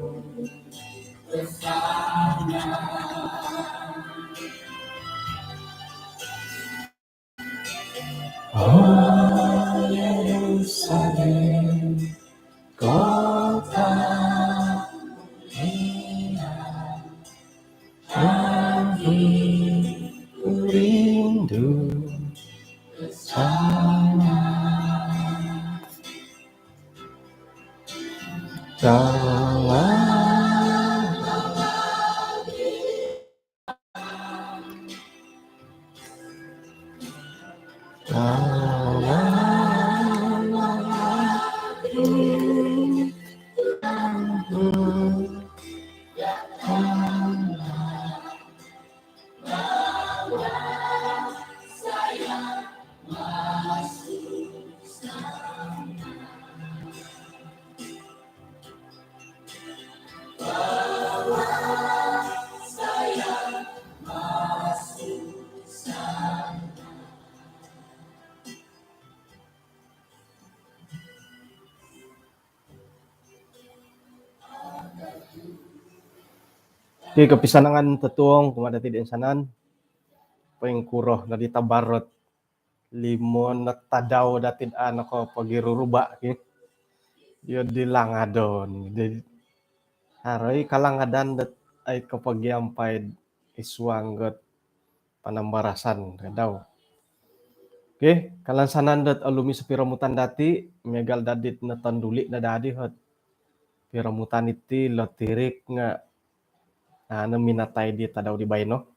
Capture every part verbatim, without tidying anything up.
O Yerusalem, kota yang rindu sana. Dalam Di kopisanangan totuong kumaa dati di insanan, poingkuro no di tabar dot limo no tadau dati do a nokopogiruruba ki. Iyo di langadon. Di haro i kalangadan dot ai kopogiampai id suang dot panambarasan kadau. Okey, kalansanan dot olumis o piromutan dati, miagal dati dit notonduli no dati ot piromutan iti lotirik nga, ah, no minatai di tadau di baino.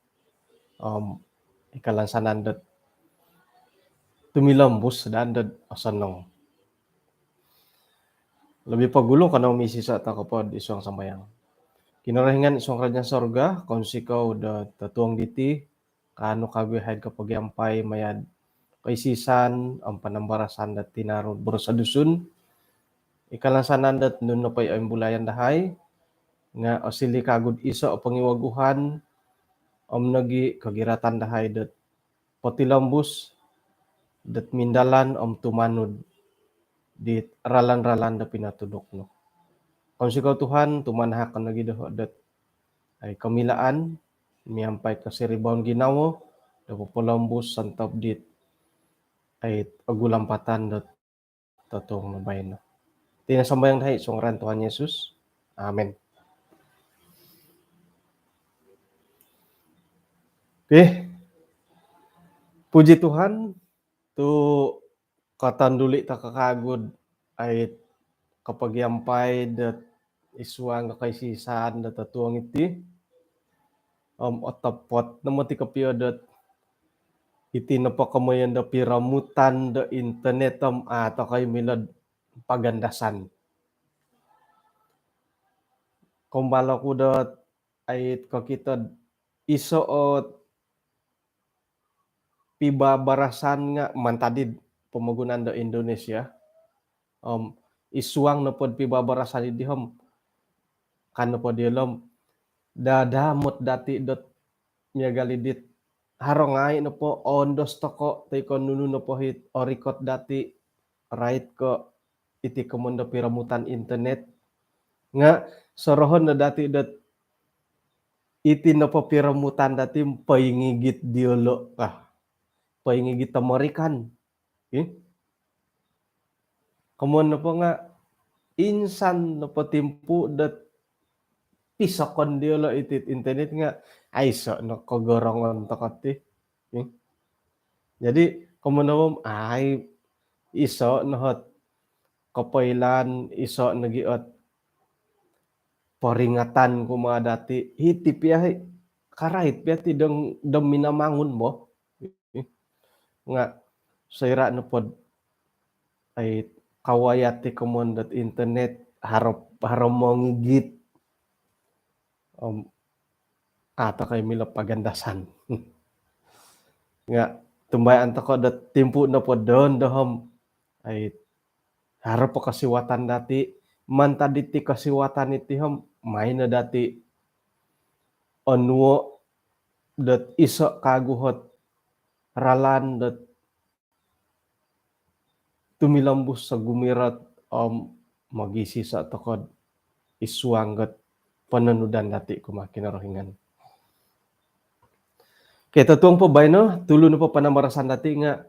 Om i kalansanan dot tumilombus daa dot osonong. Lobi pogulu kanou misisa toko po id suang sambayang. Kinorohingan id suang kerajaan sorga, kounsikou do totuong diti, kaanu kagu i haid kopogiampai maya do koisisan om panambarasan do tinaru boros Dusun. I kalansanan dot nunu nopo i oimbulayan dahai nga osiliu kagu do iso o pongiwaguhan om nogi kogiratan dahai dot potilombus dot mindalan om tumanud di ralan-ralan do pinotuduk nu. Kounsikou Tuhan, tumanahak nogi doho dot ai komilaan miampai kosiribaon ginawo do popolombus sontob dit ai ogulampatan dot totuong no baino. Iti no sambayang dahai id suang ngaran Tuhan Yesus. Amin. Okey. Puji Tuhan, tu kotonduli toko kagu do ai kopogiampai dot id suang do koisisan do totuong iti. Om otopot no moti kopio dot iti nopo komoyon do piromutan do internet om a toko i milo do pagandasan. Kombalo ku dot ai kokito do iso ot pibabarasan nga mantad id pomogunan do Indonesia. Om id suang nopo do pibabarasan dii om kan nopo diolo om dadamot dati dot miagal dit haro ngai nopo oondos toko toi ko nunu nopo it orikot dati rait ko iti komoyon do piromutan internet nga sorohon no dati dot iti nopo piromutan dati poingigit diolo, ah, poingigit tomorikan. Ih. Komoyon nopo nga insan nopo timpu dot pisokon diolo iti internet nga aiso no kogorongon toko ti. Ih. Jadi komoyon nopo ai iso no ot kopoilaan, iso nogi ot peringatan kumaa dati. Hiti pia i karait pia ti dong, dong Minamangun bo. Nga soira nopo do ai kawaya ti komoyon dot internet haro, haro mongigit. Om a toko i milo pagandasan. Nga otumbayaan toko dot timpu nopo dondo om ai haro po kosiwatan dati, mantad diti kosiwatan iti om maai no dati onuo dot iso kagu ot ralan dot tumilombus do gumirot om mogiiso toko do id suang dot pononudan dati kumaa Kinorohingan. Okey, totuong po baino, tulu nopo panambarasan dati nga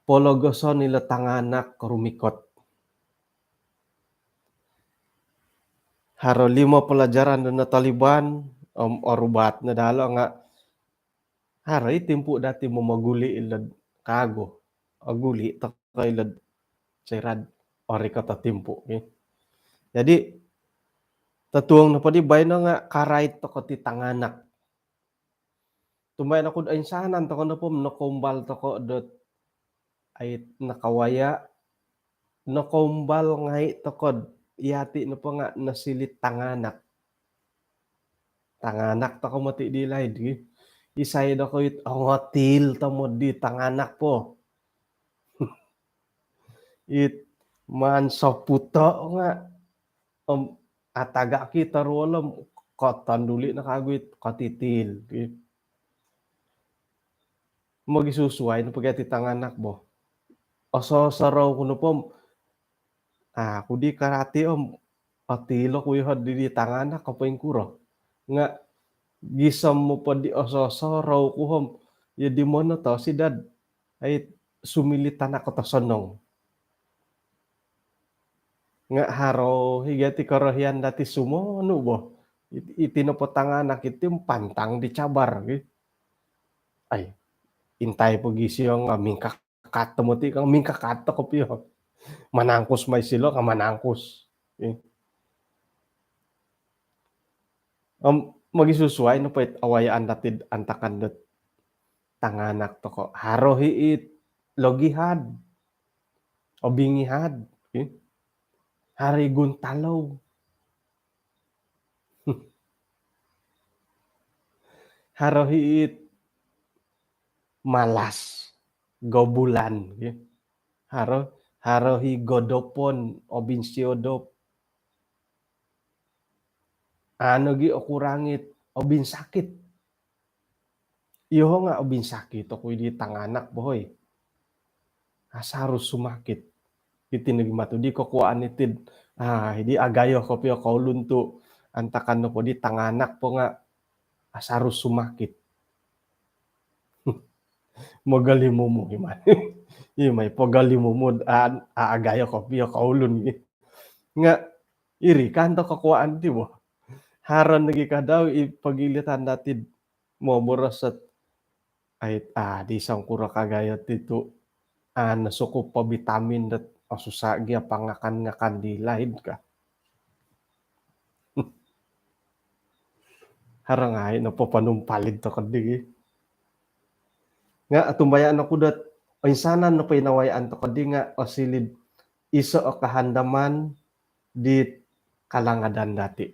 pologoson ilo tanganak rumikot. Haro limo pelajaran do notoliban om orubat no dalo nga haro i timpu dati momoguli ilo'd kagu. Oguli toko ilo'd soira do orikot o timpu, okey. Jadi totuong nopo di baino nga karait toko ti tanganak. Tumbayaan oku do insanan toko nopo om nokoumbal toko dot ai nakawaya, nokoumbal ngai toko do yati nopo nga nosiliu tanganak. Tanganak toko moti di laid gi. Isai dokoyu it ongotil tomod di tanganak po. It maan soputo nga om ataga ki toruol om kotonduli no kagu it kotitil gi. Mogisusuai no pogi ati tanganak bo. Ososorou ku nopo om aku di karati om otilo ku yoho di tanganak ko poingkuro. Nga gisom nopo di ososorou ku om iyo di monoto sidad ai sumiliu tanak ko tosonong. Nga haro i gia ti korohian dati sumonu bo. It-, iti nopo tanganak iti om pantang di cabar gi. Ai, intai pogi sio nga mingkakat tomod ti kang mingkakat toko pio. Manangkus mai silo nga manangkus. Ih. Om mogisusuai nopo it awayaan dati antakan dot tanganak toko. Haro i it logihad, obingihad, ih. Haro i guntalou. Haro i it malas, gobulan, ih. Haro, haro i godopon, obinsiodop. Anu gi okurang it obinsakit. Yoho nga obinsakit oku di tanganak bo hoi. Asarus sumakit. Iti nogi matu di kokuaan iti. Ah, di agayo kopio koulun tu antakan nopo di tanganak po nga asarus sumakit. Mogolimumu imai. Imai pogolimumu a, a, agayo kopio koulun gi. Nga iri kan to kokuaan ti bo. Haro nogi kadau i pogilitan dati moboros dot ai, ah, di songkuro kagayo ti tu, ah, nosukup po vitamin dot, oh, susah gia pangakan-ngakan di laid ka. Haro ngai nopo panumpalid toko di gi. Nga otumbayaan oku dot oinsanan nopo i nawayaan toko di nga osiliu do iso o kahandaman di kalangadan dati.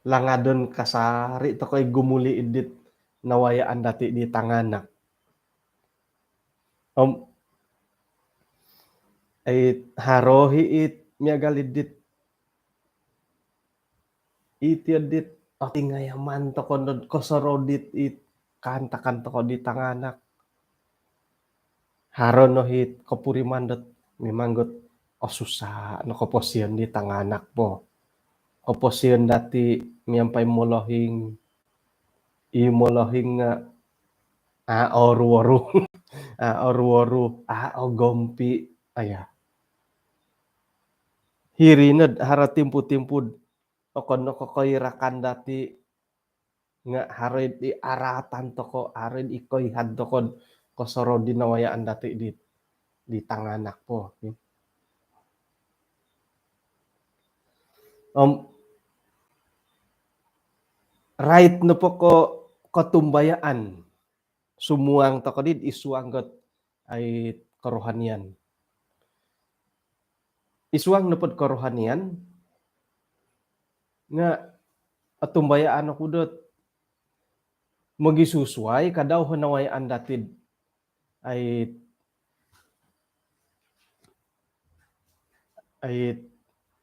Langadon kasari toko i gumuli id dit nawayaan dati di tanganak. Om ai haro i it miagal id dit iti o dit otingayaman toko no do kosorou dit it kaantakan toko di tanganak. Haro no it kopuriman dot mimang got osusa no koposion di tanganak po. Koposion dati miampai molohing, i molohing nga a oru-oru, a oru-oru, a ogompi, aya. Hiri no do haro timpu-timpu do okon no ko koirakan dati nga haro i di aratan toko, haro i di koihad toko do kosorou di nawayaan dati di, di tanganak po. Om rait nopo ko kotumbayaan sumuang toko di id suang got ai kerohanian. Id suang nopo do kerohanian nga otumbayaan oku dot mogisusuai kadau nawayaan dati do ai, ai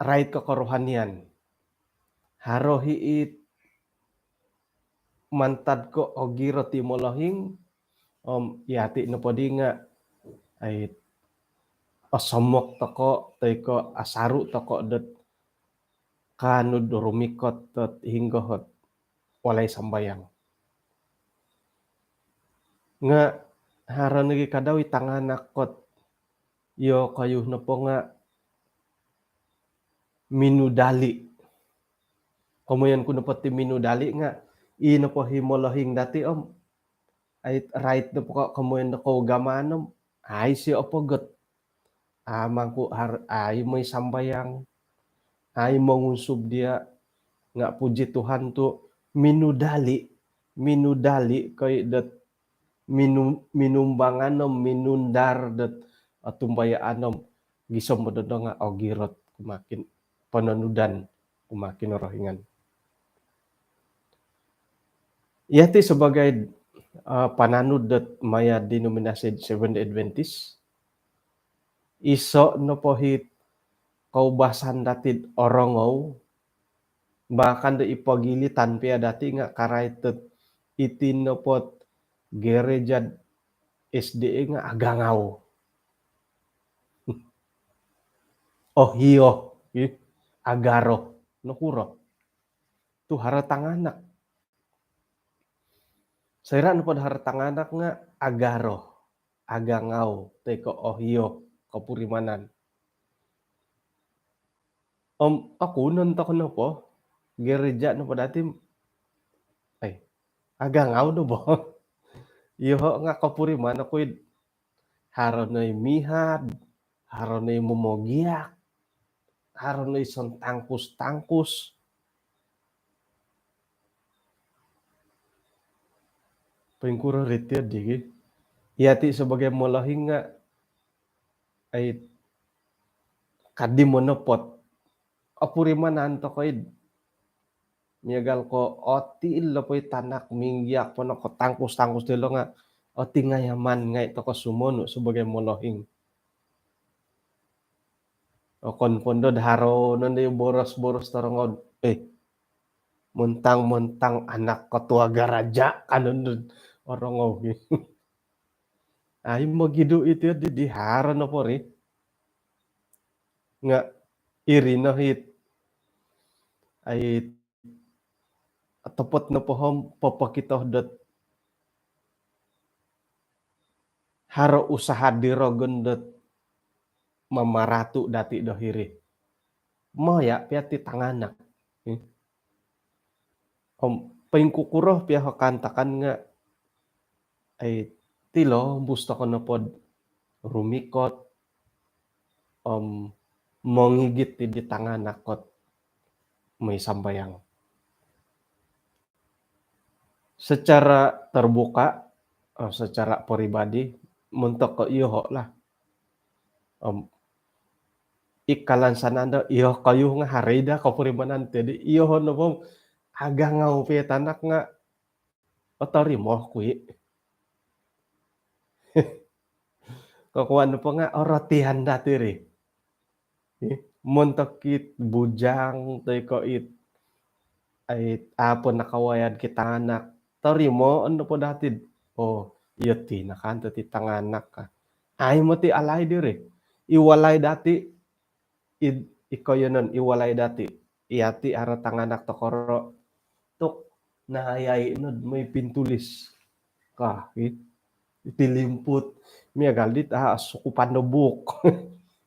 rait ko kerohanian. Haro i it mantad ko ogirot i molohing, om yati nopo di nga ai osomok toko' toi ko' asaru' toko' dot kaanu do rumikot dot hinggo ot walai sambayang. Nga' haro nogi kadau i tanganak ot iyokoyu nopo nga' minudali'. Komoyon ku nopo ti minudali' nga' i nopo i molohing dati' om ai rait nopo ko' komoyon do kougamaan om ai sio opogot. Amangku har-, ai moi sambayang, ai mongunsub diya', nga' puji Tuhan tu' minudali', minudali' koi dot minu-, minumbangan om minundar dot otumbayaan om gisom do nga' ogirot kumaa kinonudan kumaa Kinorohingan. Iyati' sabagai, eh, pananud dot maya denominasi Seventh Day Adventist, iso' nopo hit koubasan dati'd orongou, bahkan do ipogilitan piya dati' nga' karait dot iti nopot gereja S D A nga' agangau. Oh iyo, ih, agaro. Nokuro? Tu' haro tanganak. Soira' nopod haro tanganak nga' agaro, agangau, toi ko' oh iyo, kopurimanan. Om oku nontok nopo, gereja nopo dati', ai, agangau no bo. Iyoho' nga' kopuriman oku id haro noi mihad, haro noi momogiak, haro noi sontangkus-tangkus. Poingkuro ri tiyo digi? Iyati' sabagai molohing nga' ai kaddi monopot. Opurimanan toko' id miagal ko' oti' ilo po i tanak minggiak po no ko' tangkus-tangkus dilo nga' otingayaman ngai' toko' sumonu' sabagai molohing. Okon pondo do haro nondo i boros-boros torongou, eh, montang-montang anak ketua gereja kan nondo orongou. Ai mogidu' iti di, di haro nopo ri. Nga' iri no hit ai otopot nopo om popokito dot haro usaha di rogon dot mamaratu' dati' do hiri. Maya' piya ti tanganak. Hmm. Om poingkukuro piya o kaantakan nga' ai tilombus toko' nopod rumikot om mongigit di tanganak ot moi sambayang. Secara terbuka, eh, secara peribadi, montok ko' iyoho' lah. Om i kalansanan do iyokoyu nga' haro i daa kopurimanan ti di, iyoho' nopo agangau piya i tanak nga' otorimo ku i'. Kokuan nopo nga' orotian dati' ri. Ih, montok it bujang toi ko' it ai apo nakawaya'd ki tanganak, torimoon nopo dati'd, oh, iyo ti nakanto ti tanganak ka. Ai moti alai diri. I walai dati' id, i koiyonon, i walai dati'. Iyati' haro tanganak tokoro'. Tuk, nayai nod moi pintulis. Ka, i. Iti limput. Miagal dit, ah, sukupan do buuk.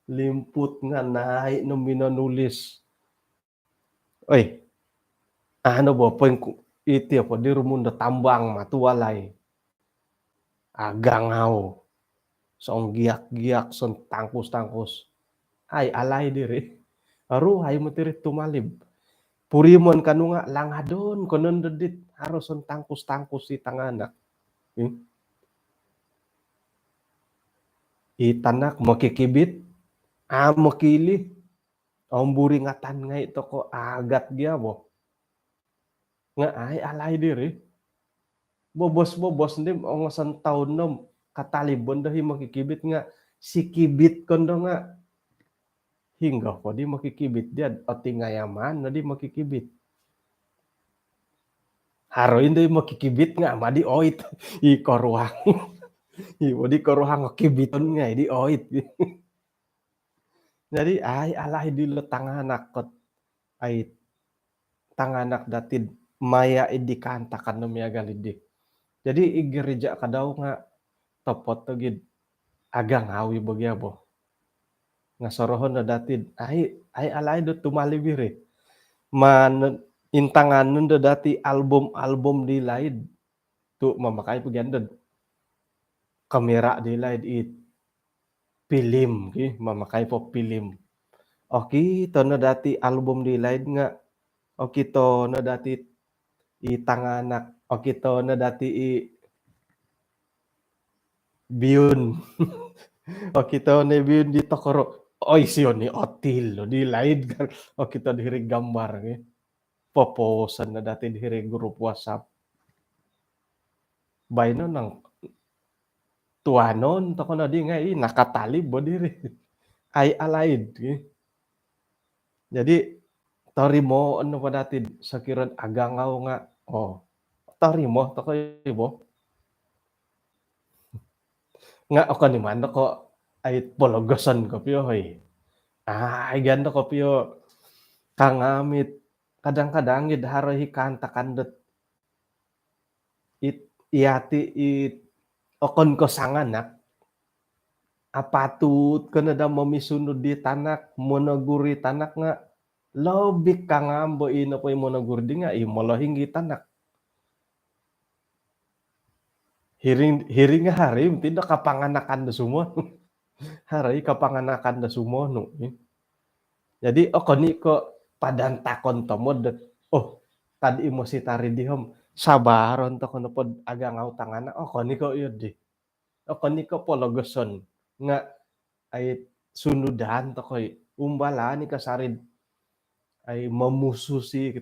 Limput nga' nai' no minonulis. Oi. Anu bo, poingku-, iti apo di rumun do tambang matu walai. Agangau. Songgiak-giak, sontangkus-tangkus. Ai, alai diri. Aru, ai moti ri tumalib. Purimon kanu nga' langadon ko nondo dit haro sontangkus-tangkus i tanganak. Hmm. I tanak mokikibit, a' mokiili. Om buringatan ngai' toko' agat gia bo. Nga' ai alai diri. Bobos-bobos ndi ongoson toun nom katalib bo ndo hi mokikibit nga' sikibit ko ndo nga'. Hinggo po di mokikibit diya', otingayaman no di mokikibit. Haro i ndo i mokikibit nga' ama di oit. I koruhang. I bo di koruhang okibiton ngai' di oit. Jadi ai alaid ilo tanganak kot, ai tanganak dati maya id di kaantakan do miagal di. Jadi i gereja kadau nga topot do gid agang awi bagi abo. Nga sorohon do dati ai, ai alaid do tumalib iri. Man intangan do dati album-album di laid tu mamakai po gia do kamera di laid it pilim ki, mamakai po pilim. Okito no dati album di laid nga okito no dati i tanganak, okito no dati i biun. Okito no biun di tokoro. Oi, sio ni otil lo di laid kan. Okito diri gambar ki. Poposan no dati diri grup WhatsApp. Baino nang tuanon toko no di ngai nakatalib bo diri. Ai alaid ki. Jadi torimoon no po dati sokiro agangau nga, oh, torimo toko i bo. Nga okon i man do ko ai pologoson kopio hoi. Ai gan do kopio kangamit kadang-kadang id haro i kaantakan dot it, iati it okon ko sanganak. Apatut ko no da momisunud di tanak, monogur i tanak nga lobi kangam bo ino po i monogur di nga i molohing i tanak. Hiring, hiring hari mesti do kapanganakan do sumo. Hari kapanganakan do sumo nu. Jadi okon i ko padantakon tomod dot, oh, kad i mositari di hom sabaron toko no pod agangau tanganak. Okon i ko iyo di. Okon i ko pologoson nga ai sunudan toko i umbalan i kasarid ai mamususi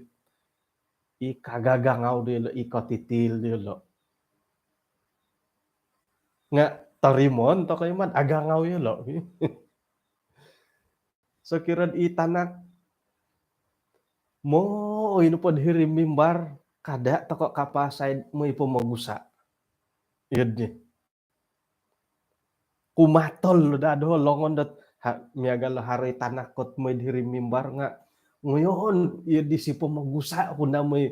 i kagagangau diolo, i kotitil diolo. Nga torimoon toko i man agangau iyolo. Sokiro i tanak mo oi no pod hiri mimbar kada toko kapasai moi pomogusa. Iyo di. Kumatol da do longon dot miagal haro i tanak kot moi diri mimbar nga ngoyon iyo di si pomogusa ku na moi,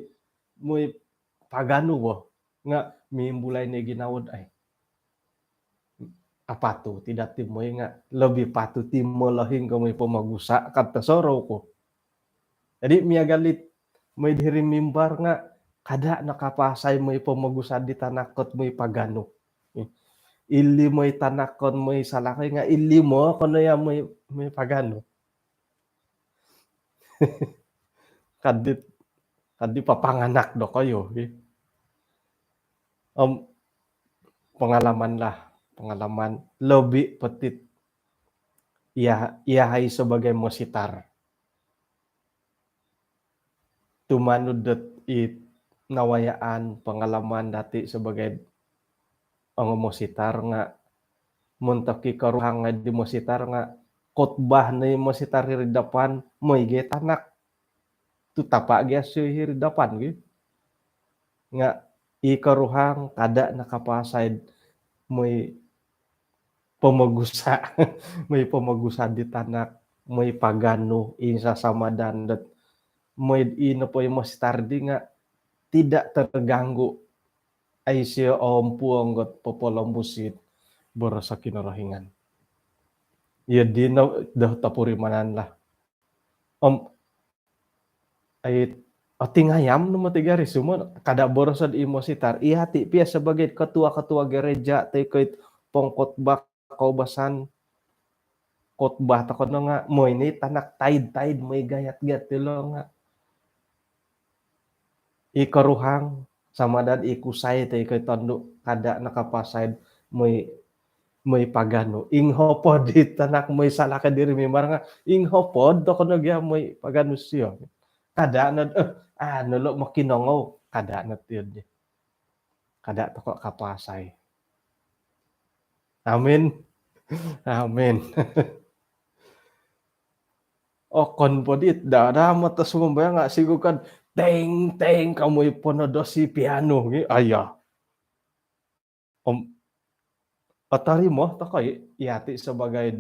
moi paganu bo nga mimbulai ni ginawo ai. Apatut i dati moi nga lobi patut i molohing ko moi pomogusa kad tosorou ku. Jadi miagal it moi diri mimbar nga kada no kapasai moi pomogusa di tanak kot moi paganu. Ili moi tanak kot moi salakoi nga ili mo kono ya moi, moi paganu. Kadit, kadit papanganak dokoyu. Om pengalaman lah, pengalaman lobi po tit iya, iyahai sebagai mositar. Tumanud dot i nawayaan pengalaman dati sebagai ongo mositar nga montok i koruhang di mositar nga kotbah ni mositar hiri dapan moi gai tanak tu tapa gai sio hiri dapan gi. Nga i koruhang kada nakapasai moi pomogusa, moi pomogusa di tanak, moi paganu, insasamadan dot moi i nopo i mositar di nga tidak terganggu. Ai sio ompuong got popolombusit boroso Kinorohingan. Iyo dino do topurimanan lah. Om ai otingayam no moti gari sumo kada boroso di mositar. Iyati pia sebagai ketua-ketua gereja toi ko it pongkotbah koubasan kotbah toko no nga moi ni tanak taid-taid moi gayat-gayat tilo nga i koruhang sama dad i kusai toi ko i tondu kada nakapasai moi, moi paganu. Inghopod i tanak moi salakoi diri mimbar nga inghopod toko no gia moi paganu sio. Kada no, eh, anu lo mokinongou kada no tiod di. Kada toko kapasai. Amin. Amin. Okon po dit dada mata sumambayang nga sigu kan teng teng kamui ponodosi pianu gi aya. Om otorimo toko i iyati sebagai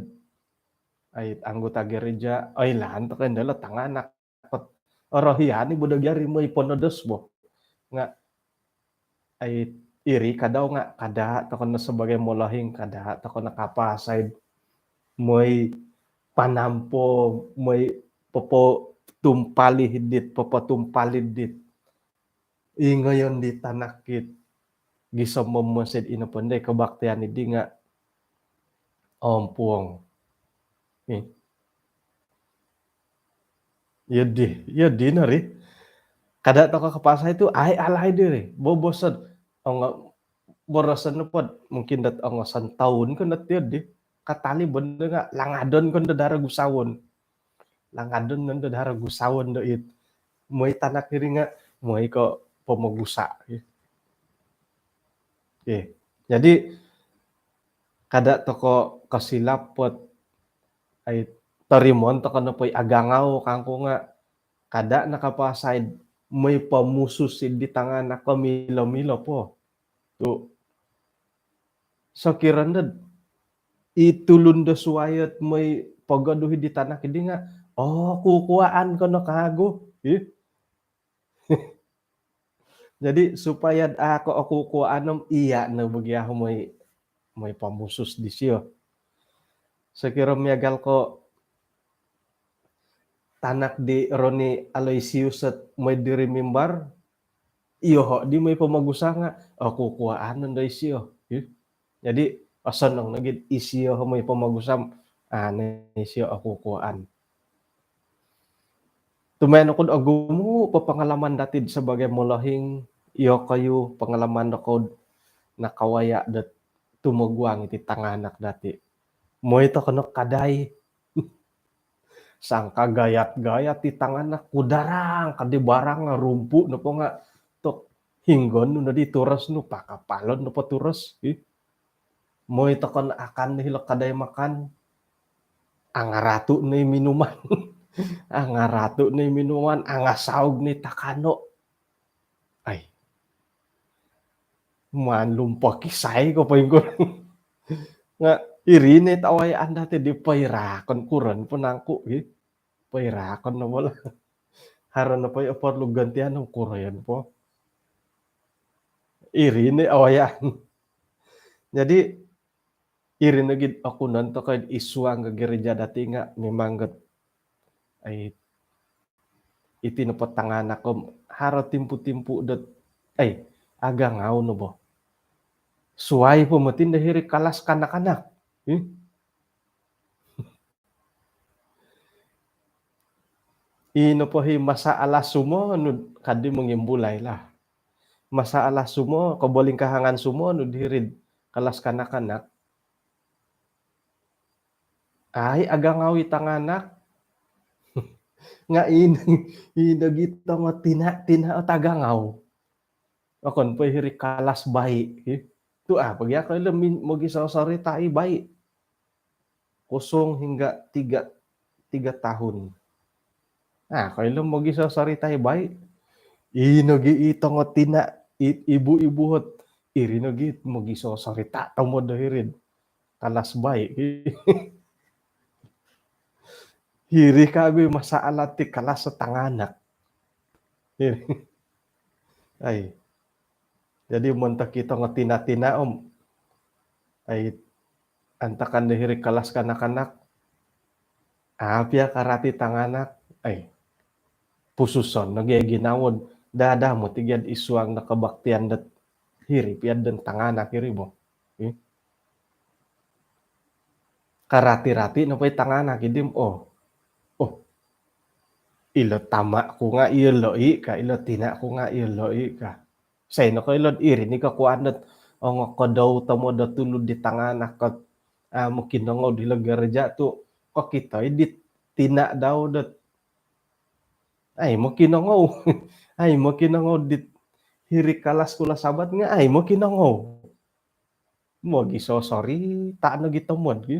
ai anggota gereja, oilaan tokou ndo lo tanganak. Orohian i bo do gia ri moi ponodos bo. Nga' ai iri kadau nga' kada' tokou no sabagai molohing, kada' tokou no kapasai moi panampo, moi popotumpalih dit, popotumpalih dit. Ingoyon di tanak it gisom momosid ino pondoi kebaktian idi nga' ompuong. Ih. Iyo di, iyo di no ri. Kada' tokou kapasai tu ai alai diri. Bobosod ongo boroson nopod mungkin dot ongo santaun ko not iyo di. Katalib ondo nga' langadon ko ondo daro gusawon. Langadon ondo daro gusawon do it. Moi tanak iri nga' moi ko pomogusa. Okey. Jadi kada' tokou kosilap pot ai torimoon tokou nopo i agangau kangku nga' kada' no kapasai moi pomusus di tanganak ko milo-milo po. Tu' sokiro ndod i tulun do suai ot moi pogoduhi di tanak idi nga' okukuaan ko no kagu. Ih. Jadi supaya a' ko okukuaan om iya' no bo gia moi, moi pomusus disio. Sokiro miagal ko tanak di Roni Aloysius ot moi diri mimbar, iyoho' di moi pomogusa nga' okukuaan ondo isio. Ih. Jadi osonong nogi isio moi pomogusa, a' no isio okukuaan. Tumayan oku'd ogumu' po pangalaman dati'd sabagai molohing, iyokoyu pangalaman dokou'd nakawaya' dot tumoguang iti tanganak dati'. Moi tokou no kadai. Sangka gayat-gayat i tanganak, kudarang kadi barang, rumpu' nopo nga' tok hinggon nu nodi turos nu, pakapalon nopo turos. Ih. Moi tokou no akan di hilo kadai makan, angaratu' no i minuman. Angaratu' no i minuman, angasaug no i takano'. Ai. Maan lumpokisai ko poingkuro. Nga' iri no it awayaan dati' di poirakon, kuron po nangku' gi. Poirakon no bo lah. Haro nopo i oporlu gantian om kuroyon po. Iri no awayaan. Jadi iri nogi'd okunon tokoi'd isuang ko gereja dati' nga' mimang got ai iti nopo tanganak om haro timpu-timpu dot ai agangau no bo. Suai po moti ndo hiri kalas kanak-kanak. Ih. Ino po hi masalah sumonud kadi mongimbulai lah. Masalah sumo, kobolingkahangan sumonud hiri'd kalas kanak-kanak. Ai agangau i tanganak. Nga' ino, ino gi tongo tina', tina' ot agangau. Okon po hiri kalas bayi. Tu' a' po gia koilo mogisosorita' i bayi. Kosong hingga tiga, tiga tahun. A' koilo mogisosorita' i bayi. Ino gi i tongo tina', i, ibu-ibu ot iri nogi mogisosorita' tomod do hiri'd kalas bayi. Hiri kabi masalah ti kalas tanganak. Ai. Jadi montok i tongo tina-tina om ai antakan do hiri kalas kanak-kanak. A' pia karati tanganak. Ai. Pususon nogi ginawo'd dada moti gia'd isuang no kebaktian dot hiri pia'd don tanganak iri bo. Ih. Karati-rati nopo i tanganak idi om, oh. Oh. Ilo tama' ku nga' iyolo' i ka, ilo tina' ku nga' iyolo' i ka. Sai nokoilo'd iri ni kokuan dot ongokodou tomod o tulun di tanganak kot a' mokinongou dilo gereja tu' kokito i dit tina' dau dot ai mokinongou. Ai mokinongou dit hiri kalas sikul Sabat nga' ai mokinongou. Mogisosorita' nogi tomod gi.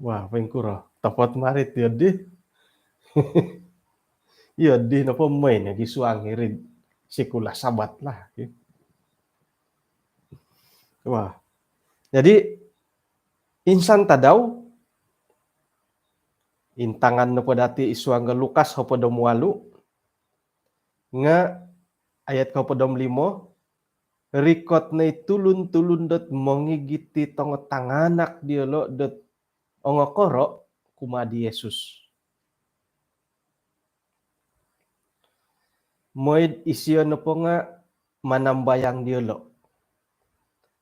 Wah, poingkuro. Topot marit iyo di. Iyo di nopo moi nogi suang hiri'd sikul Sabat lah. Wah. Jadi insan tadau Intangan nopo dati id suang do Lukas hopod om walu nga ayat kohopod om limo, rikot no i tulun-tulun dot mongigit di tongo tanganak diolo dot ongokoro kumaa di Yesus. Mooi do isio nopo nga manambayang diolo.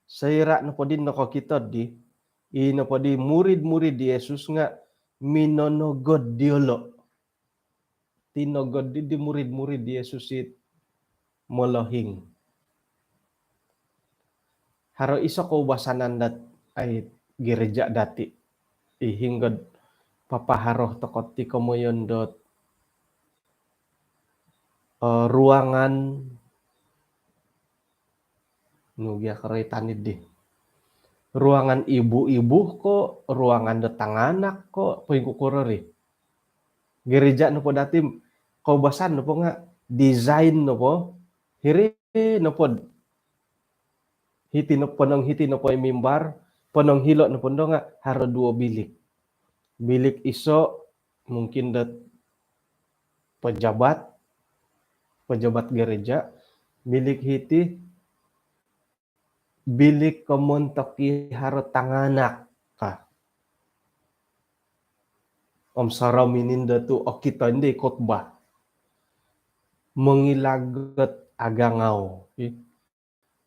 Soira nopo di nokokito di, i nopo di murid-murid di Yesus nga minonogod diolo. Tinogod di, di murid-murid di Yesus it molohing. Haro iso koubasanan dot ai gereja dati. I hinggo do papaharo tokou ti komoyon dot, eh, ruangan, nu gia koroitan di. Ruangan ibu-ibu ko, ruangan do tanganak ko, poingkukuro ri. Gereja nopo dati, koubasan nopo nga design nopo, hiri nopo, hiti nopo, ponong hiti nopo i mimbar, ponong hilo nopo ndo nga haro duo bilik. Bilik iso mungkin dot pejabat, pejabat gereja, bilik hiti, bilik ko montok i haro tanganak ka. Om soromin indo tu okito indo i khotbah. Mongilag ot agangau.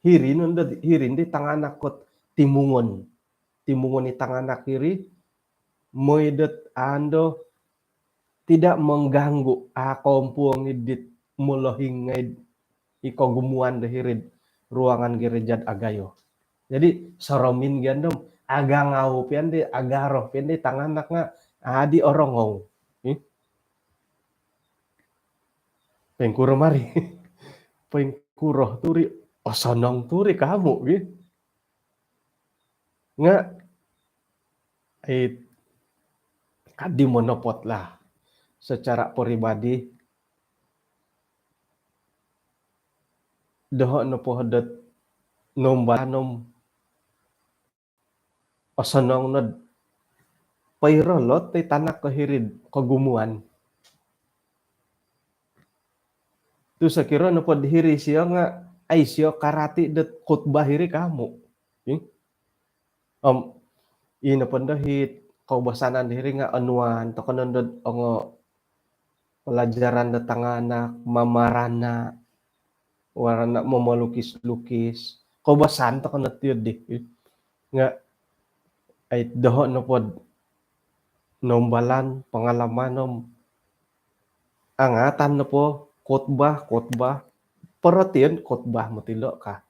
Hiri nondo, hiri indo i tanganak ot timungon. Timungon i tanganak hiri, mooi dot ando tidak mengganggu, a, kompuong i dit molohing ngai i kogumuan do hiri'd ruangan gereja dot agayo. Jadi, soromin gia ndo om, agangau pia ndo, agaro pia ndo i tanganak nga, a, di orongou. Ih. Poingkuro mari. Poingkuro tu ri, osonong tu ri kamu, gi. Nga, ai, kadi monopot lah. Secara peribadi, doho nopo dot nombalan om osonong nod poirolot i tanak ko hiri'd kogumuan. Tu sokiro nopo do hiri sio nga, ai sio karati dot khotbah hiri kamu. Ih. Om, i nopo ndo it koubasanan do hiri nga onuan tokou nondo dot ongo pelajaran do tanganak, mamarana, warana, momolukis-lukis. Koubasan tokou no ti di. Nga, ai, doho nopo do nombalan, pengalaman om angatan nopo, khotbah, khotbah. Perhatian khotbah moti lo ka.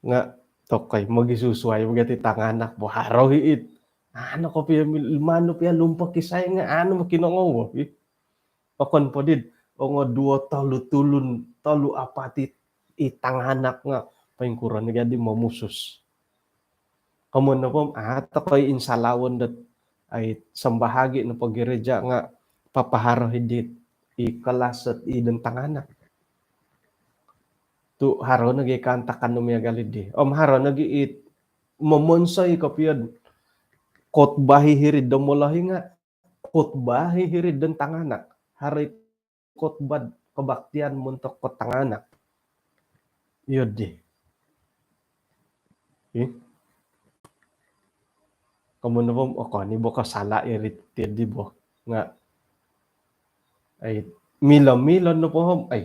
Nga tokou i mogisusuai bo gia ti tanganak bo, haro i it. Anu kopio mil-, manu pia lumpok isai nga anu mokinongou bo, ih. Okon po di do ongo duo tolu tulun, tolu apat i, i tanganak nga poingkuro no gia di momusus. Komoyon nopo om, a, tokou i insalawon dot, ai, sambahagi nopo gereja nga papaharo i dit i kelas dot i dot tanganak. Tu haro nogi kaantakan do miagal di. Om haro nogi it momonsoi kopio do khotbah i hiri'd do molohing nga khotbah i hiri'd do tanganak. Haro i khotbah kebaktian montok ko tanganak. Iyo di. Ih. Komoyon nopo om, okon i bo ko sala iri ti di bo. Nga, ai, milo-milo nopo om, ai,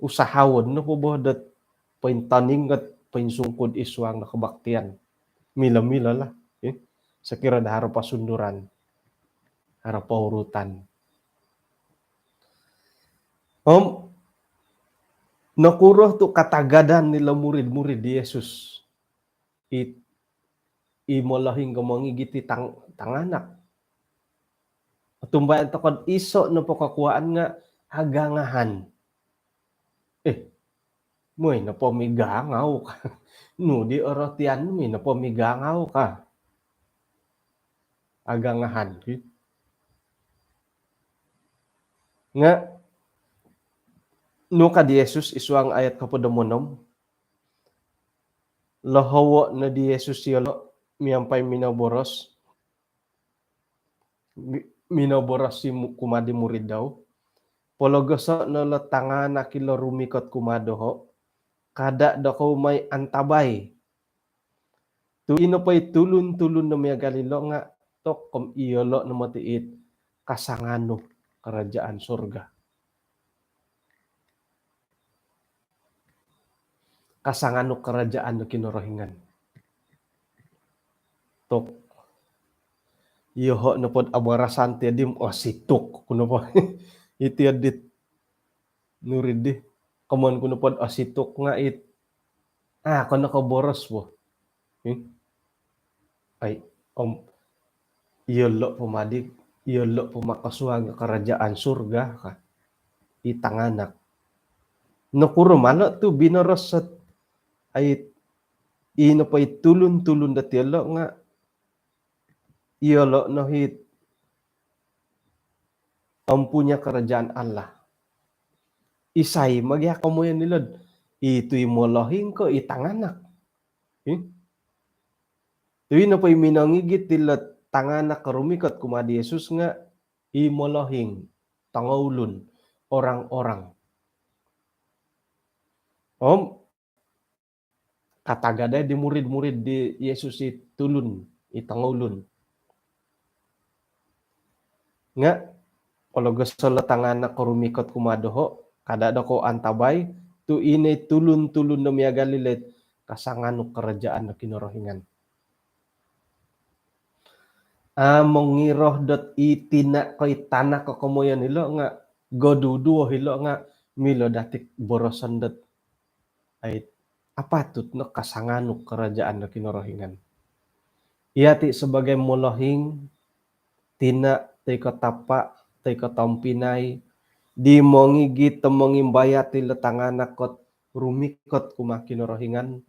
usahaon nopo bo dot pointaning ot poinsungkud id suang do kebaktian. Milo-milo lah, eh. Sokiro do haro pasunduran, haro paurutan. Om, nokuro tu katagadan dilo murid-murid di Yesus it i molohing ko mongigit i tang-, tanganak. Otumbayaan tokou do iso nopo kokuaan nga agangahan. Eh, mooi nopo migangau ka. Nu di orotian nu, mooi nopo migangau ka. Agangahan, ki. Nga, nu ka di Yesus id suang ayat kohopod om onom, lohowo no di Yesus yolo, miampai minoboros, mi-, minoboros i mu-, kumaa di murid dau, "Pologoso' no lo tanganak ilo rumikot kumaa doho', kada' dokou mai antabai. Tu' ino po i tulun-tulun do miagal ilo nga' tokom iyolo' no moti it kasanganu karajaan surga." Kasanganu karajaan do Kinorohingan. Tok. Iyoho' nopod abarasan tiyo di, osituk ku nopo. Iti adit. Nuri di. Komon ku nopod osituk nga' it. Ah, kono ko boros bo. Hmm? Ai, om, iyolo' po madi, iyolo' po makosuang karajaan surga ka. I tanganak. Nokuro malo tu binoros ot, ai, ino po i tulun-tulun dot iyolo' nga' iyolo' no it empunya kerajaan Allah. Isai magi komoyon ilo'd, itu i molohing ko i tanganak? Hmm? Tu ino po i minongigit ilo tanganak rumikot kumaa di Yesus nga' i molohing, tongoulun, orang-orang. Om, katagadai di murid-murid di Yesus i tulun, i tongoulun. Nga' pologoso' lo tanganak rumikot kumaa doho', kada' dokou antabai, tu' ino i tulun-tulun do miagal ilo it kasanganu karajaan do Kinorohingan. A' mongiro dot i tina' ko i tanak ko komoyon ilo nga' goduduo ilo nga' milo dati' boroson dot, ai, apatut no kasanganu karajaan do Kinorohingan. Iyati' sabagai molohing, tina' toi ko tapa' toi ko tompinai, di mongigit do mongimbayat ilo tanganak ot rumikot kumaa Kinorohingan,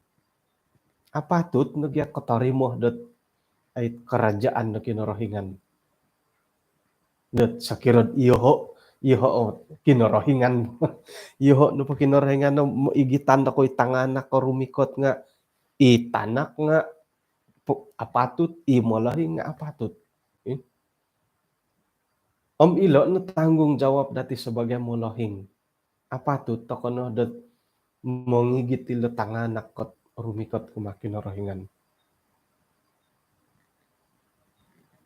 apatut no gia kotorimo dot, ai, karajaan do Kinorohingan. Dot sokiro'd iyoho', iyoho' o Kinorohingan. Iyoho' nopo Kinorohingan no igitan dokou i tanganak ko rumikot nga' i tanak nga' po-, apatut, i molohing nga' apatut. Eh? Om ilo no tanggungjawab dati' sabagai molohing. Apatut toko' no dot mongigit ilo tanganak kot rumikot kumaa Kinorohingan?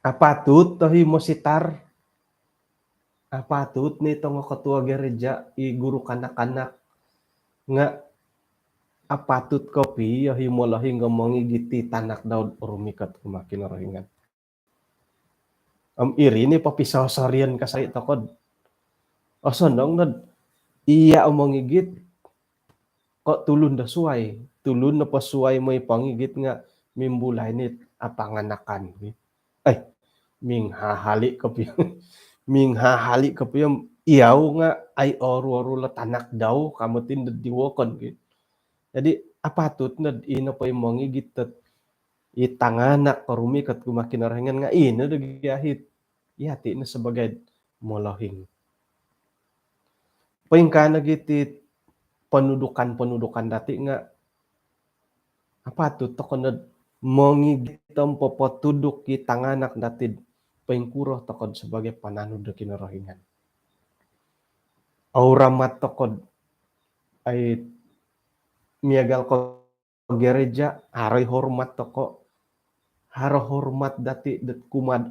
Apatut tohi mositar? Apatut ni tongo ketua gereja, i guru kanak-kanak, nga' apatut kopio i molohing o mongigit i tanak dau'd rumikot kumaa Kinorohingan? Om iri ni popisosorion kasari' toko'd osonong nod iya' o mongigit ko' tulun do suwai. Tulun nopo suwai moi pongigit nga' mimbulai ni apanganakan. Ai, minghahali' kopio. Minghahali' kopio iyau nga' ai oru-oru lo tanak dau ka moti nod di wokon ki. Jadi apatut nod ino poi mongigit dot i tanganak ko rumikot kumaa Kinorohingan nga' ino do gia it iyati' no sabagai molohing. Poingkaa nogi ti ponudukan-ponudukan dati' nga' apatut toko' nod mongigit om popotuduk i tanganak dati'd poingkuro toko'd sabagai pananud do Kinorohingan. Au ramat toko'd ai miagal ko gereja, haro i hormat toko', haro hormat dati' dot kumaa'd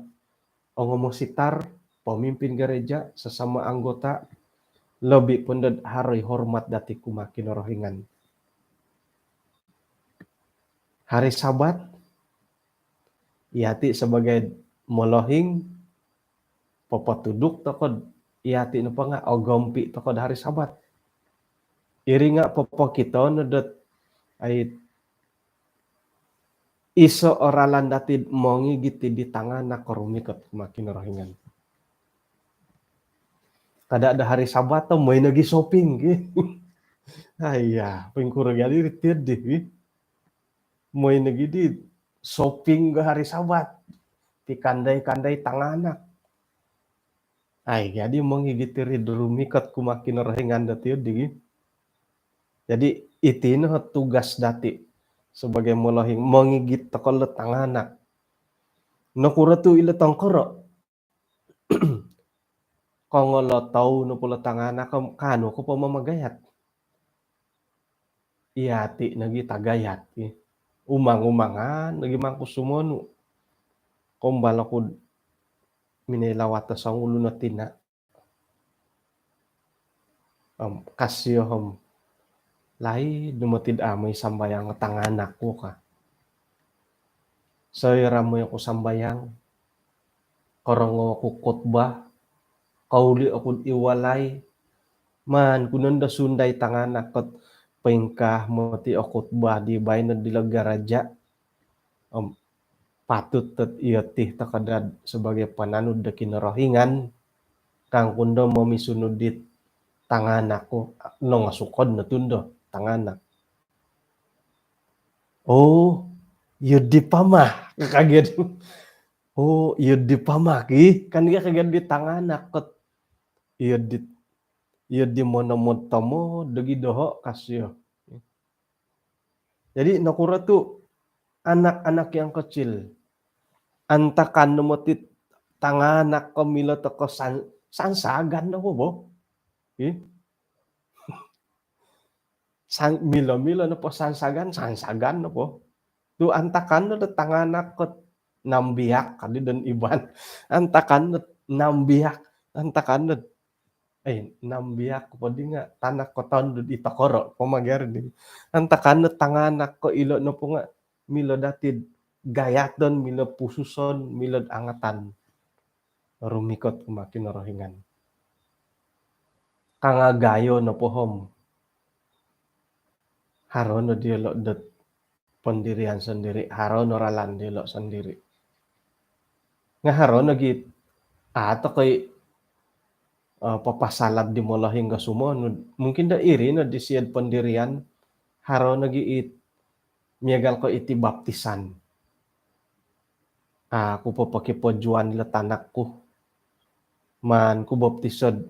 ongomositar, pemimpin gereja, sesama anggota, lobi' po nod haro i hormat dati' kumaa Kinorohingan. Hari Sabat, iyati' sabagai molohing, popotuduk toko'd iyati' nopo nga' ogompi' toko'd hari Sabat. Iri nga' popokito no dot ai iso' o ralan dati'd mongigit i di tanganak ko rumikot kumaa Kinorohingan. Kada' do hari Sabat o moi nogi shopping ki. Aiya, poingkuro gia di ri tiyo di ki. Moi nogi di shopping ko hari Sabat. Ti kandai-kandai tanganak. Ai, jadi mongigit iri do rumikot kumaa Kinorohingan dati' di. Jadi iti no tugas dati' sebagai molohing, mongigit toko lo tanganak. Nokuro tu ilo tongkoro? Kongolotou nopo lo tanganak, kaanu ko po mamagayat. Iyati nogi tagayat, i. Umang-umangan nogi mangku sumonu. Kombal oku minoi lawat do songulun o tina. Om, kasio om, laid no moti do amoi sambayang o tanganak ku ka. Soira moi oku sambayang, korongou oku khutbah, kouli oku id walai, maan ku nondo sundai tanganak ko dot poingkaa moti o khutbah di baino dilo garaja. Om, patut dot iyo ti toko daa sebagai pananud do Kinorohingan, kangku nondo momisunud dit tanganak ku, nongosukod no tundo tanganak. Oh, iyo di pama, kagiad. Oh, iyo di pama ki, kan iyo kagiad di tanganak ko dot iyo di, iyo di monomod tomod dogi doho, kasio. Jadi, nokuro tu anak-anak yang kecil, antakan no moti tanganak ko milo toko san-, sansagan nopo bo. Ih. San-, milo-milo nopo sansagan, sansagan nopo. Tu antakan no do tanganak ko nambiak, kadi don Iban. Antakan no nambiak, antakan no. Eh, nambiak ko po di nga tanak ko tondu di tokoro, pamagar di. Antakan no tanganak ko ilo nopo nga milo dati do gayaton, milo pususon, milo angatan. Rumikot kumaa Kinorohingan. Kangagayo nopo om, haro no diolo dot pendirian sendiri, haro no ralan diolo sendiri. Nga haro nogi, ah, tokoi, eh, papasalab di molohing do sumonu. Mungkin do iri no di siod pendirian, haro nogi it, miagal ko iti baptisan. Ah, aku po pokipojuan ilo tanak ku. Maan ku baptiso do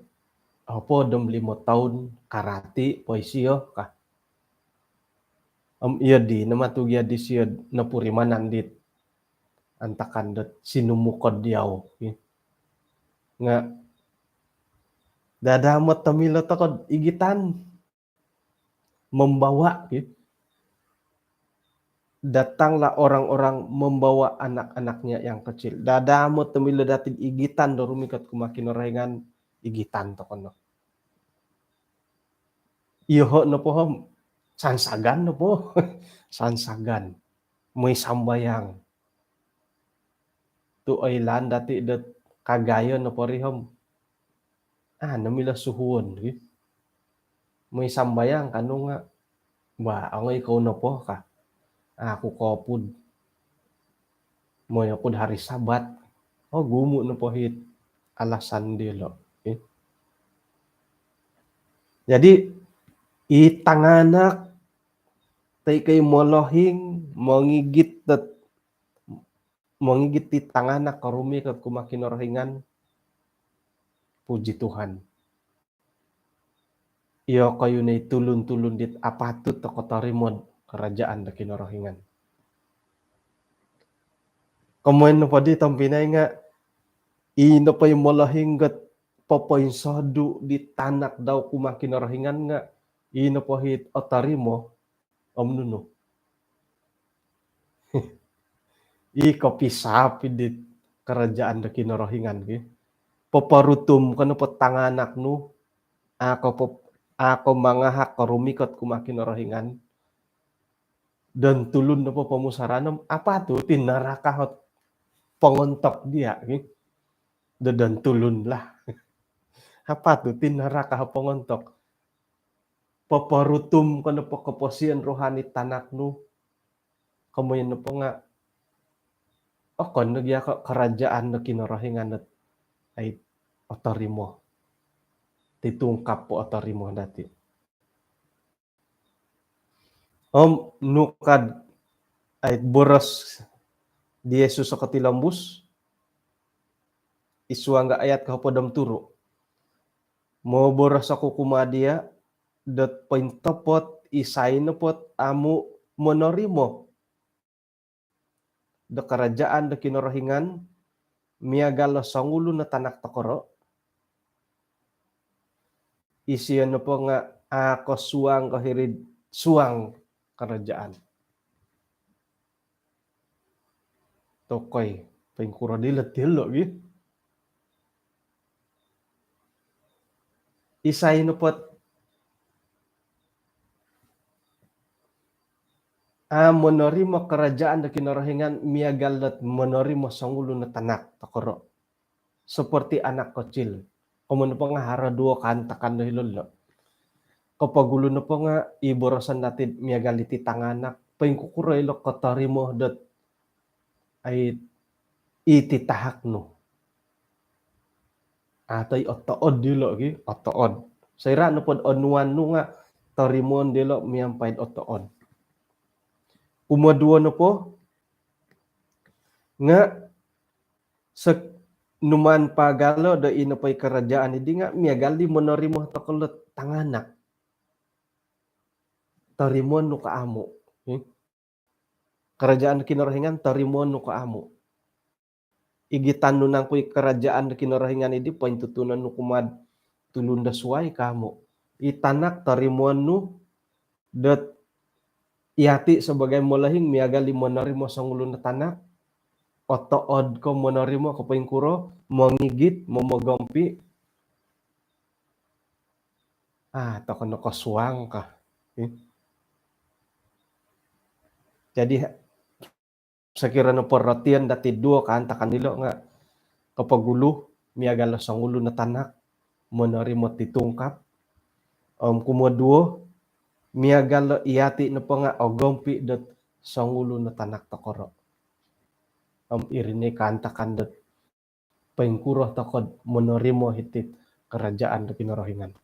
hopod om limo toun, karati po isio ka. Om, iyo di no matu gia disio do nopurimanan dit antakan dot sinumukod diau, ki. Nga dadamot tomilo toko do igitan. Membawa, ki. Datanglah orang-orang membawa anak-anaknya yang kecil. Dadamot tomilo dati do igitan do rumikot kumaa Kinorohingan, igitan toko no. Iyoho nopo om, sansagan nopo. Sansagan. Moi sambayang. Tu oilaan dati dot kagayo nopo ri om, ah, no milo suhuon, ki. Moi sambayang ka nu nga, ba, ongoi kou nopo ka. Ah, aku kopud. Moi oku do hari Sabat. Oh, gumu nopo it alasan diolo, ki. Jadi, i tanganak toi ko i molohing mongigit dot, mongigit di tanganak ko rumikot kumaa Kinorohingan, puji Tuhan. Iyokoyu no i tulun-tulun dit apatut do kotorimo do karajaan do Kinorohingan. Komoyon nopo di tompinai nga, i nopo i molohing dot popoinsodu di tanak dau kumaa Kinorohingan nga, i nopo it otorimo om nunu. I kopisap i di karajaan do Kinorohingan, ki. Poporutum ko nopo tanganak nu, ako pop-, ako mangahak ko rumikot kumaa Kinorohingan. Don tulun nopo pomusarahan om, apatut i naraka ot pongontok dia, ki. Do don tulun lah. Apatut i naraka ot pongontok. Poporutum ko nopo koposion rohani tanak nu. Komoyon nopo nga, okon no gia ko karajaan do Kinorohingan dot, ai, otorimo. Titungkap po otorimo dati. Om nukad, ai, boros di Yesus o kotilombus, id suang nga ayat kohopod om turu. Moboros oku kumaa dia dot pointopot, isai nopo dot amu monorimo do karajaan do Kinorohingan miagal do songulun o tanak tokoro, isio nopo nga a' kosuang ko hiri'd suang karajaan. Tokoi, poingkuro dilo' tilo' gi. Isai nopo a' monorimo karajaan do Kinorohingan miagal dot monorimo songulun o tanak tokoro, seperti anak kecil. Komoyon nopo nga haro duo kaantakan do hilo lo. Kopogulu nopo nga i boroson dati'd miagal iti tanganak, poingkukuro ilo kotorimo dot ai iti tahak nu. Atoi otood dilo' gi, otood. Soira' nopod onuan nu nga torimoon dilo' miampai'd otood. Kumoduo nopo nga sek numaan pagalo do ino po i karajaan idi nga miagal di monorimo toko lo tanganak. Torimoon nu ko amu'. Hmm? Karajaan Kinorohingan torimoon nu ko amu'. Igitan nu nangku i karajaan do Kinorohingan idi, pointutunon nu kumaa'd tulun do suwai ko amu'. I tanak torimoon nu dot iyati' sebagai molohing miagal di monorimo songulun o tanak, otood ko monorimo ko poingkuro, mongigit, momogompi', a' toko no kosuang ka. Hmm? Jadi, sokiro nopo rotian dati duo kaantakan dilo' nga kopogulu miagal do songulun o tanak monorimo ti tungkap. Om kumoduo, miagal do iyati' nopo nga ogompi' dot songulun o tanak tokoro. Om iri no i kaantakan dot poingkuro toko'd monorimo hiti'd karajaan do Kinorohingan.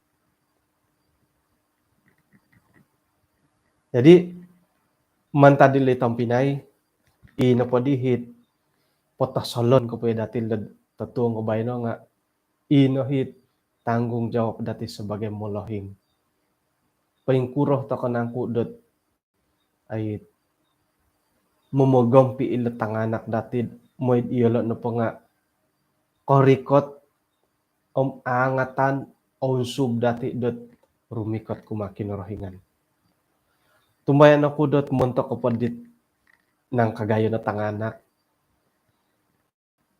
Jadi, mantad dilo' tompinai, ino po di hit potosolon ko po i dati' dot totuong ko baino nga ino hit tanggungjawab dati' sebagai molohing. Poingkuro toko nangku dot ai momogompi' ilo tanganak dati'd moi'd iyolo' nopo nga korikot om aangatan o unsub dati' dot rumikot kumaa Kinorohingan. Tumbayaan oku dot montok ko po dit nangkagayo no tanganak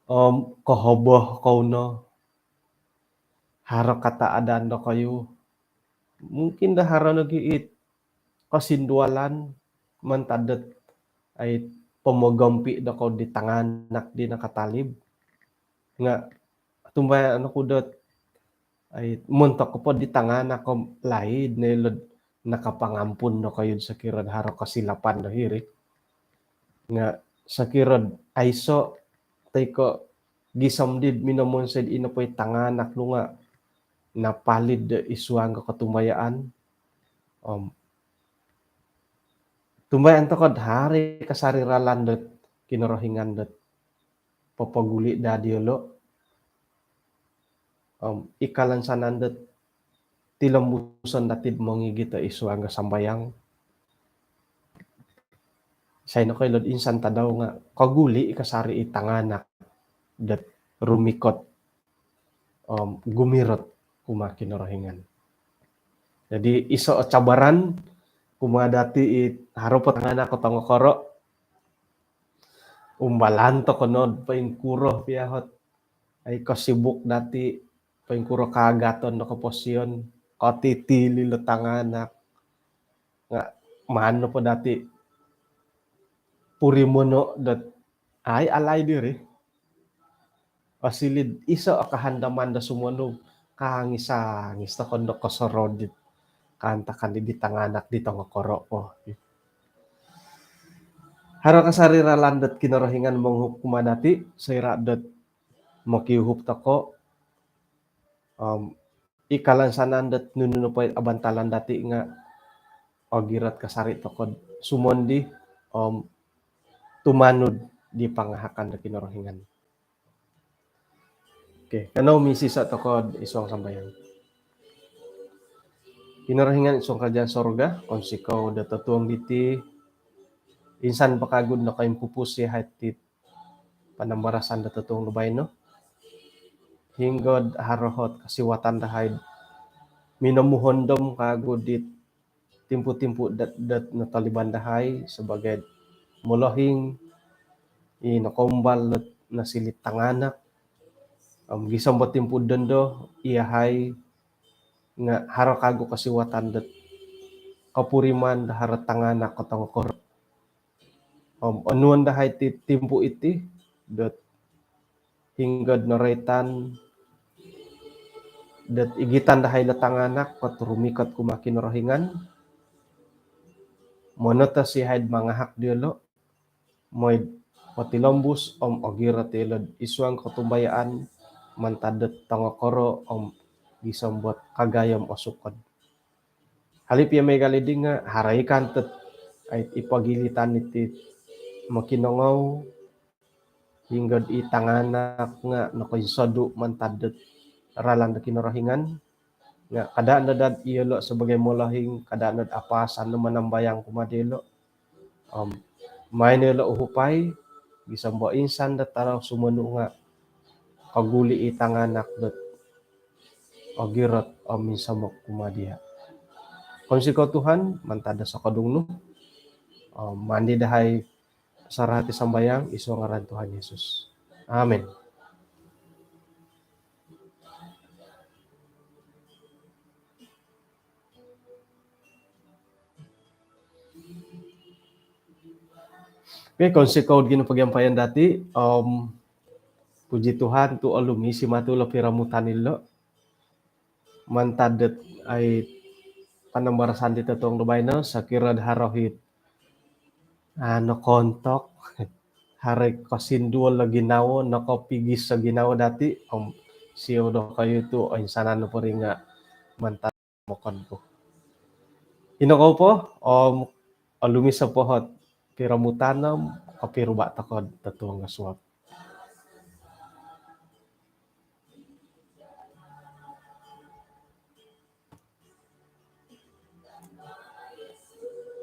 om kohoboh kou no, haro kataadan dokoyu, mungkin do haro nogi it kosindualan mantad dot ai pomogompi' dokou di tanganak di nakatalib. Nga tumbayaan oku dot ai montok ko po di tanganak om laid no ilo'd nakapangampun dokoyu'd sokiro'd haro kosilapan do hiri. Nga sokiro'd aiso' toi ko' gisom di'd minomonsoi'd ino po i tanganak nu nga napalid do id suang do kotumbayaan. Om tumbayaan toko'd haro i kasari ralan dot Kinorohingan dot popoguli' daa diyolo'. Om i kalansanan dot tilombuson dati'd mongigit id suang do sambayang. Isai nokoilo'd insan tadau nga koguli' i kasari i tanganak dot rumikot om gumirot kumaa Kinorohingan. Jadi iso' o cabaran kumaa dati' i haro po tanganak ko tongokoro'. Umbalan toko no'd poingkuro piya hot ai kosibuk dati', poingkuro kaagaton do koposion, kotitil ilo tanganak. Nga maan nopo dati' purimono' dot ai alaid iri. Osili'd iso' o kahandaman do sumonug, kaangis-angis toko ndo kosorou dit kaantakan di tanganak di tongokoro' po. Haro kasari ralan dot Kinorohingan monguhup kumaa dati', soira' dot mokiuhup toko', om i kalansanan dot nunu nopo i abantalan dati' nga ogirot kasari' toko'd sumondi om tumanud di pangahakan do Kinorohingan. Okey, kanou misiso' toko'd id suang sambayang. Kinorohingan id suang karajaan sorga, kounsikou do totuong diti Insan po kagu nokoimpupus iyahai ti panambarasan do totuong do baino. Hinggo'd haro ot kosiwatan dahai minomuhondom kagu di timpu-timpu dot, dot notoliban dahai sabaagi molohing i nokoumbal dot nosiliu tanganak. Om gisom do timpu dondo iyahai nga haro kagu kosiwatan dot kopuriman do haro tanganak ko tongokoro. Om onuan dahai ti timpu iti dot hinggo'd noroitan dot igitan dahai lo tanganak ko rumikot kumaa Kinorohingan, monotos iyahai'd mangahak diyolo' moi'd potilombus om ogirot iyolo'd id suang kotumbayaan mantad dot tongokoro om gisom dot kagayo om osukod. Hali pia miagal di nga haro i kanto dot ai ipogilitan iti mokinongou hinggo'd i tanganak nga nokoinsodu mantad dot ralan do Kinorohingan nga kada' no dot iyolo' sabaagi molohing, kada' no dot apaasan do manambayang kumaa diyolo'. Om maai no iyolo' uhupai gisom do insan dot tadau sumonu nga koguli i tanganak dot ogirot om minsomok kumaa diya'. Kounsikou Tuhan mantad do sokodung nu. Om maan dahai soroho' iti sambayang id suang ngaran Tuhan Yesus. Amin. Okey, kounsikou ginawo pogiampayan dati. Om puji Tuhan tu olumis i matu lo piromutan ilo mantad dot ai panambarasan di totuong do baino. Sokiro do haro it ah nokoontok, haro kosinduol do ginawo, nokopigis do ginawo dati om siou dokoyu tu oinsanan nopo ri nga mantad mokon ku. Ino kou po om olumis o po ot piromutan om kopiruba' toko do totuong do suab.